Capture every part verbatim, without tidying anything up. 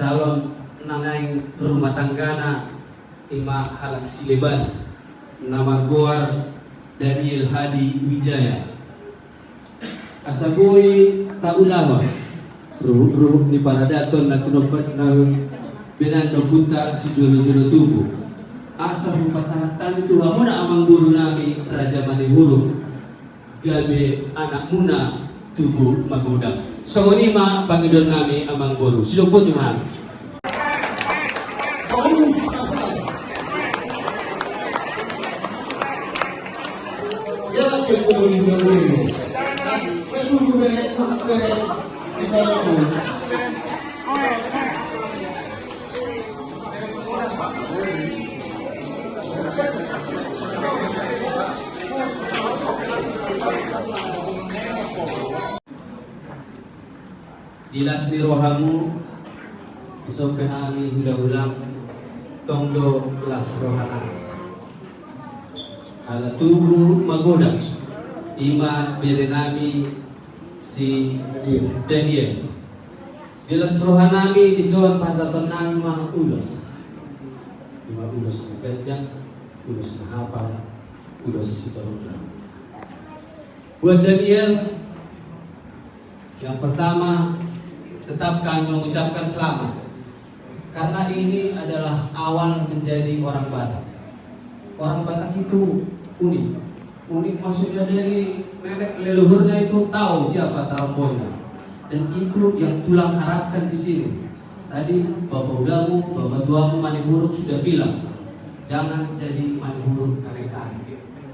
Calon na naeng rumah tanggana ima halak Sileban, na margoar Daniel Hadi Wijaya. Asa boi taulahon ruhut-ruhut ni paradaton na tinompa na binahen ompunta sijolo-jolo tubu. Asa hupasahat hami tu hamuna amangboru nami Raja Manihuruk, gabe anakmuna tubu magodang. Songon i ma pangidoan nami amangboru. Sidokut ma. Di las ni rohamu, dison pe hami hula-hula, tong do las rohanami. Ala tubu magodang, ima bere nami si Daniel. Di las rohanami dison pasahaton nami ma ulos. Ima ulos na ganjang, ulos na hapal, ulos sitorop na. Buat Daniel, yang pertama, tetap kami mengucapkan selamat. Karena ini adalah awal menjadi orang Batak. Orang Batak itu unik. Unik maksudnya dari nenek leluhurnya itu tahu siapa Tarambona. Dan itu yang tulang harapkan di sini. Tadi Bapak Udamu, Bapak Tuamu Manihuruk sudah bilang, jangan jadi Manihuruk karekare.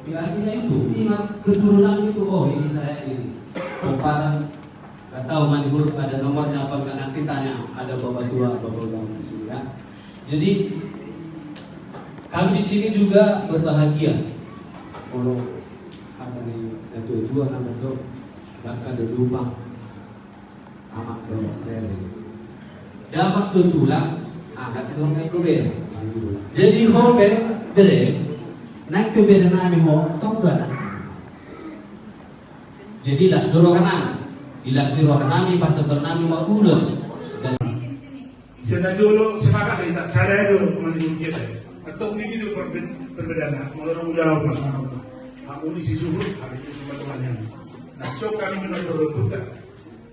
Ya, artinya itu, ingat keturunan itu, oh, ini saya ini. Pomparan, nggak tahu Manihuruk ada nomornya apa enggak, nanti tanya, ada Bapak Tua, Bapak Udamu di sini, ya. Jadi, kami di sini juga berbahagia. Kalau kata ni natua-tua, nama tu, bahkan dia lupa. Amak do bere. Damang do tulang, anak do nang do bere. Jadi ho pe bere, nang pe bere nami ho, tong do anak. Jadi las do roha nami. Di las ni roha nami, pasahaton nami ma ulos. Dan sian na jolo sepakat do hita, sada do manihuruk hita. Antong nini do perbe-, perbedaanna, molo ro udah pas. Aku ni si suhut, aku ni si matuan yang. Nah, so kami menang do hita.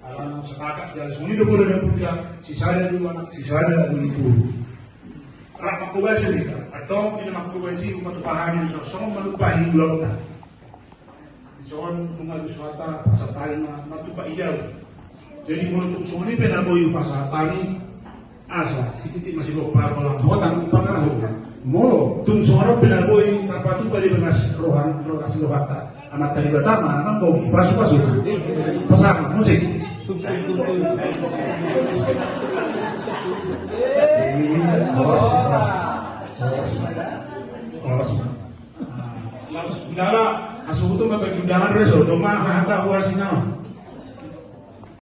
Ala na sepakat, jala songon i do poda ni ompunta, sisada do anak, sisada do ni puru. Rap mangkobasi hita, antong ina mangkobasi umpama tu pahami, so-, songon manumpahi ulaonta. Songon nunga di suhata, pasahat hami ma, matupa ijau. Jadi, molo tung songon i pe na boi hupasahat hami, asa, sititik ma sigompa, bolang hotang, pangarahutna. Molo, tung songon on pe na boi, tarpatupa di bagas roha, roha si rohanta. Amanta Debata ma na manggohi pasu-pasu. Pasangan musik. Iya, awas, awas. Awas, awas. Awas, udahlah, asubutu ma bagi undangan reso, doma hata huasi nama.